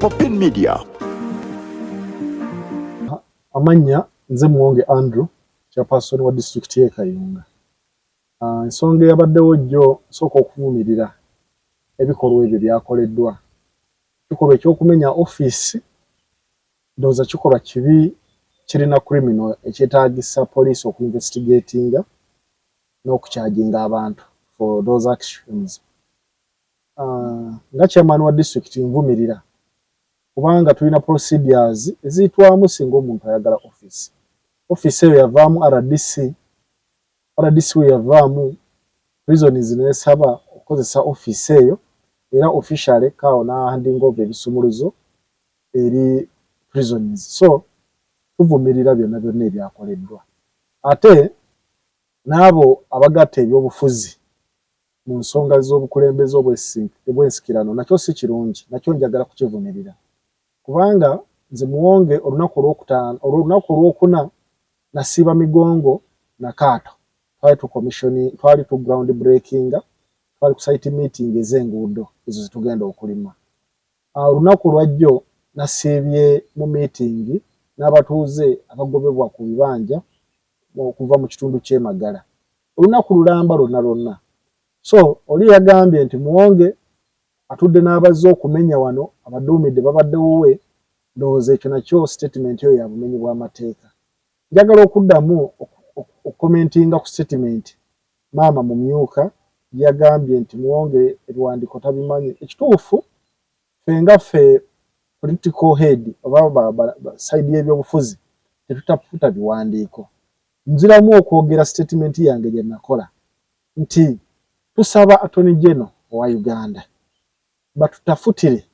Popin Media. Amannya nze Muwonge Andrew, chairperson wa disitulikiti y'e Kayunga. Ensonga eyabaddewo jjo, nsooka okuvumirira ebikolwa ebyo byakoleddwa. Ekikolwa ekyokumenya ofiisi ndowooza kikolwa kibi, kirina criminal, ekyetaagisa poliisi okuinvestigatinga n'okucharginga abantu for those actions. Nga chairman wa disitulikiti nvumirira kubanga tulina procedures eziyitwamu singa omuntu ayagala ofiisi. Ofiisi eyo yavaamu RDC, RDC we yavaamu prisons n'esaba okukozesa ofiisi eyo, era officially CAO n'ahanding over ebisumuluzo eri prisons. So tuvumirira byonna byonna ebyakoleddwa. Ate n'abo abagatta ebyobufuzi mu nsonga z'obukulembeze obw'ensikirano, nakyo si kirungi, nakyo njagala kukivumirira. Kubanga nze Muwonge, olunaku olwokutaano, olunaku olwokuna nasiiba Migongo na Kaato, twali tu commission, twali tu ground breakinga, twali ku site meeting ez'enguudo ezo zetugenda okulima. Olunaku olwajjo nasiibye mu meeting n'abatuuze abagobebwa ku bibanja okuva mu kitundu ky'e Magala. Olunaku lulamba lwonna lwonna. So oli yagambye nti Muwonge atudde n'abazze okumenya wano, abaduumidde babadde wuwe. Ndowooza ekyo nakyo statement eyo ya bumenyi bw'amateeka. Njagala okuddamu okucommentinga ku statement maama Mumyuka yagambye nti Muwonge ebiwandiiko tabimanyi. Ekituufu, ffe nga ffe political head oba side y'ebyobufuzi tetutaputa biwandiiko. Nziramu okwogera statement yange gye nakola nti tusaba Attorney General owa Uganda batutafutire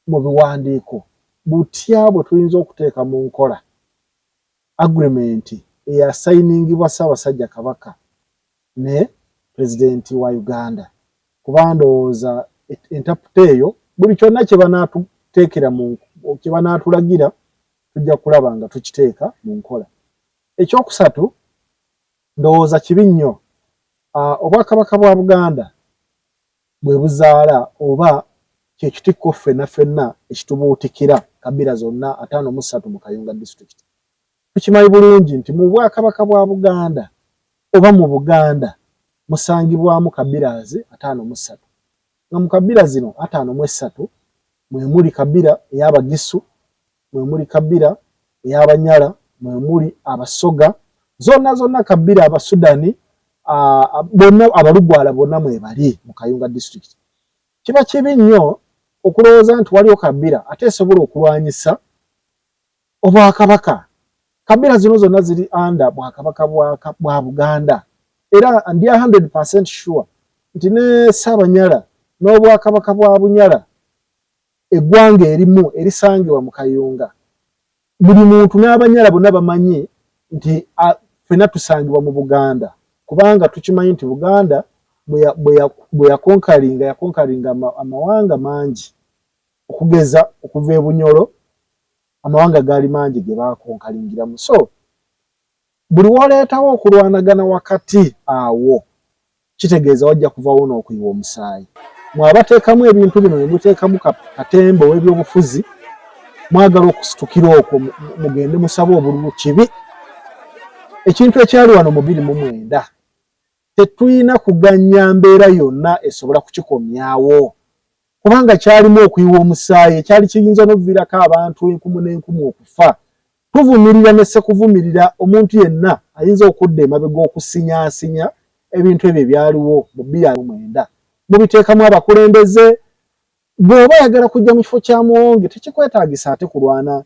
mu biwandiiko butya bwe tuyinza okuteeka mu nkola agreement eyasigningibwa Ssaabasajja Kabaka ne pulezidenti wa Uganda, kuba ndowooza entaputa eyo buli kyonna kye banaatuteekera mu kye banaatulagira tujja kulaba nga tukiteeka mu nkola. Ekyokusatu, ndowooza kibi nnyo, Obwakabaka bwa Buganda bwe buzaala oba kyekitikko ffenna ffenna ekitubuutikira kabira zonna 53 mu Kayunga District. Tukimanyi bulungi nti mu Bwakabaka bwa Buganda oba mu Buganda musangibwamu kabiras 53, nga mu kabira zino 53 mwe muli kabira ey'Abagisu, mwe muli kabira ey'Abanyala, mwe muli Abasoga, zonna zonna kabira, Abasudani bonna, Abalugwala bonna mwebali mu Kayunga District. Kiba kibi nnyo okulowooza nti waliwo kabira ate esobola okulwanyisa obwakabaka. Kabira zino zonna ziri under Bwakabaka bwa Buganda, era ndi 100% sure nti ne Ssaabanyala n'Obwakabaka bwa Bunyala, eggwanga erimu erisangibwa mu Kayunga, buli muntu n'Abanyala bonna bamanyi nti ffenna tusangibwa mu Buganda, kubanga tukimanyi nti Buganda bwe yaconqueringa, yaconqueringa amawanga mangi, okugeza okuva e Bunyoro, amawanga gaali mangi ge baaconqueringiramu. So buli w'oleetawo okulwanagana wakati awo, kitegeeza wajja kuvawo n'okuyiwa omusaayi. Mwabateekamu ebintu bino ne muteekamu katemba ow'ebyobufuzi, mwagala okusitukira okwo mugende musabe obululu. Kibi ekintu ekyali wano mu 2009, tetulina kuganya mbeera yonna esobola kukikomyawo, kubanga kyalimu okuyiwa omusaayi ekyali kiyinza n'okuviirako abantu enkumu n'enkumu okufa. Tuvumirira ne sekuvumirira omuntu yenna ayinza okudda emabega okusinyaasinya ebintu ebyo ebyaliwo mu 2009, mubiteekamu abakulembeze. Bw'oba oyagala kujja mu kifo kya Muwonge, tekikwetaagisa ate kulwana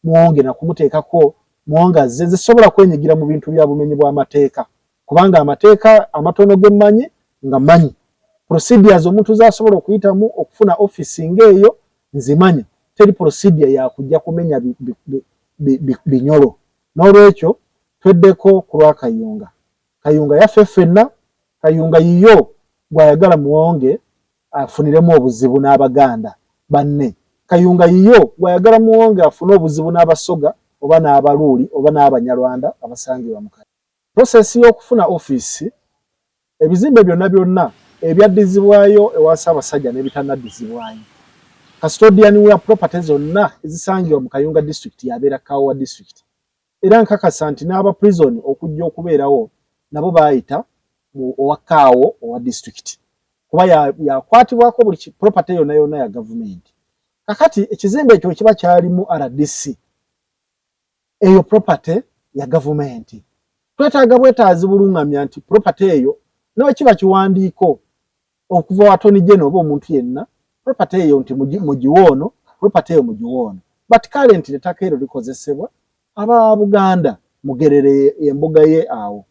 Muwonge na kumuteekako. Muwonge azze zisobola kwenyigira mu bintu bya bumenyi bw'amateeka, kubanga amateeka amatono ge mmanyi nga manyi procedures omuntu z'asobola okuyitamu okufuna offisi ng'eyo nzimanyi. Teri procedure yakujja kumenya binyolo. N'olwekyo tweddeko ku lwa Kayunga. Kayunga yaffe ffenna. Kayunga yiyo gw'ayagala Muwonge afuniremu obuzibu n'Abaganda banne. Kayunga yiyo gw'ayagala Muwonge afune obuzibu n'Abasoga oba n'Abaluuli oba n'Abanyarwanda abasangibwa mu process y'okufuna ofiisi. Ebizimbe byonna byonna ebyaddizibwayo ewa Ssaabasajja n'ebitanaddizibwayo. Custodian wa property zonna ezisangibwa mu Kayunga district yabeera CAO wa district. Era nkakasa nti n'aba prison okujja okubeerawo nabo baayita mu owa CAO owa district, kuba yakwatibwako buli property yonna yonna ya gavumenti. Kakati ekizimbe ekyo kiba kyalimu RDC, eyo property ya gavumenti. Twetaaga bwetaazi bulungamya nti property eyo, nawe kiba kiwandiiko okuva wa Attorney General oba omuntu yenna, property eyo nti mugiwoono, property eyo mugiwoono. But currently ettaka eryo likozesebwa aba Buganda, Mugerere embuga ye awo.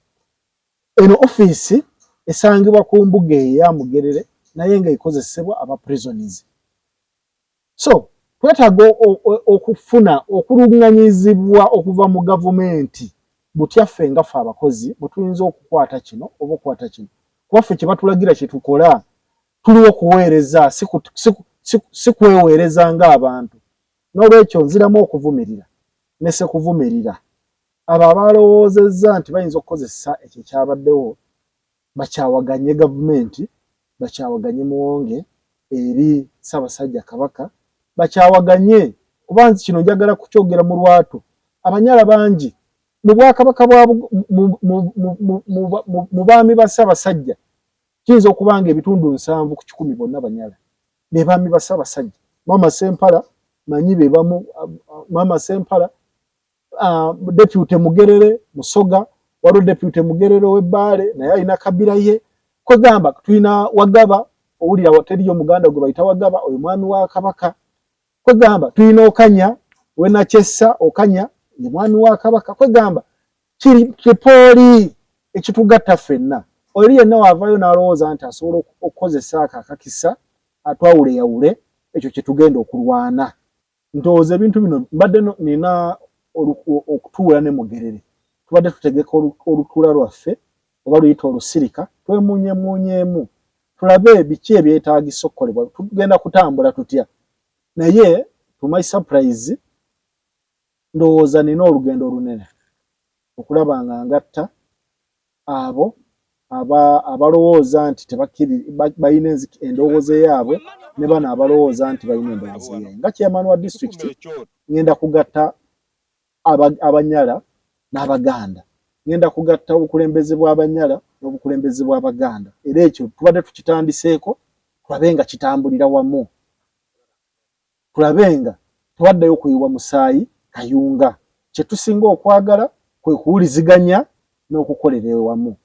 Eno ofiisi esangibwa ku mbuga eyo ya Mugerere, naye nga ekozesebwa aba prisoners. So twetaaga okufuna okulunganyizibwa okuva mu gavumenti butya ffe nga ffe abakozi bwe tuyinza okukwata kino oba okukwata kino, kuba ffe kye batulagira kye tukola. Tuliwo kuweereza, si kweweereza ng'abantu. N'olwekyo nziramu okuvumirira ne sekuvumirira abo abalowoozezza nti bayinza okukozesa ekyo ekyabaddewo bakyawaganye gavumenti, bakyawaganye Muwonge eri Ssaabasajja Kabaka, bakyawaganye. Kuba nti kino njagala kukyogera mu lwatu, Abanyala bangi mu bwakabaka bwa mu baami ba Ssaabasajja, kiyinza okuba nga ebitundu 70% bonna Banyala, be baami ba Ssaabasajja. Maama Sempala manyi be bamu, Maama Sempala, Deputy Mugerere Musoga, waliwo Deputy Mugerere ow'Ebbaale, naye alina kabira ye. Kwegamba tulina Wagaba, owulira teriyo Muganda gwe bayita Wagaba, oyo mwami wa Kabaka. Kwegamba tulina Okanya wenakyessa, Okanya ye mwami wa Kabaka. Kwegamba kiri kipooli ekitugatta ffenna. Oli yenna waavaayo n'alowooza nti asobola okukozesa ako akakisa atwawuleyawule, ekyo kye tugenda okulwana. Ndowooza ebintu bino mbadde nina okutuula ne Mugerere, tubadde tutegeka olutuula lwaffe oba luyita olusirika, twemuunyemuunyeemu tulabe biki ebyetaagisa okukolebwa, tugenda kutambula tutya. Naye to my surprise, ndowooza nina olugendo olunene okulaba nga ngatta abo abalowooza nti balina endowooza eyaabwe ne bano abalowooza nti balina endowooza eyaabwe. Nga chairman wa district, ngenda kugatta Abanyala n'Abaganda, ngenda kugatta obukulembeze bw'Abanyala n'obukulembeze bw'Abaganda. Era ekyo tubadde tukitandiseeko, tulabe nga kitambulira wamu, tulabe nga tewaddayo kuyiwa musaayi Kayunga. Kye tusinga okwagala kwe kuwuliziganya n'okukolera ewamu.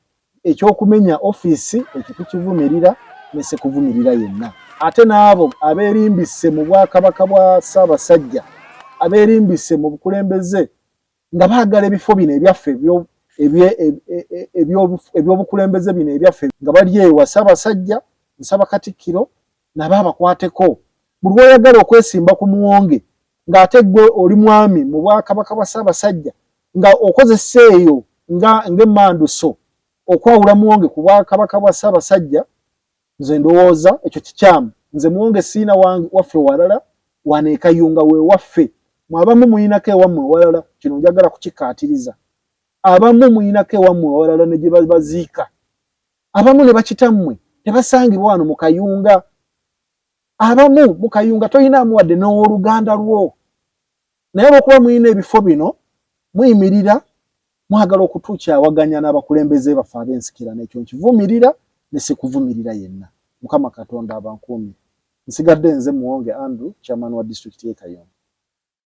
Ekyokumenya ofiisi ekyo tukivumirira ne sekuvumirira yenna. Ate n'abo abeerimbise mu bwakabaka bwa Ssaabasajja, abeerimbise mu bukulembeze nga baagala ebifo bino ebyaffe ebyobukulembeze bino ebyaffe nga bali ewa Ssaabasajja, nsaba Katikkiro nabo abakwateko. Buli lw'oyagala okwesimba ku Muwonge ng'ate ggwe oli mwami mu bwakabaka bwa Ssaabasajja, nga okozesa eyo nga ng'emmanduso okwawula Muwonge ku bwakabaka bwa Ssaabasajja, nze ndowooza ekyo kikyamu. Nze Muwonge siina waffe walala, wano e Kayunga we waffe. Mwe abamu muyinako ewammwe ewalala, kino njagala kukikkaatiriza. Abamu muyinako ewammwe ewalala ne gye baziika. Abamu ne bakitammwe tebasangibwa wano mu Kayunga. Abamu mu Kayunga toyinaamu wadde n'owooluganda lwo. Naye olw'okuba muyina ebifo bino, muyimirira mwagala okutukyawaganya n'abakulembeze baffe ab'ensikirano. Ekyo nkivumirira ne sikuvumirira yenna. Mukama Katonda abankuumire. Nsigadde nze Muwonge Andrew, chairman wa disitulikiti y'e Kayunga.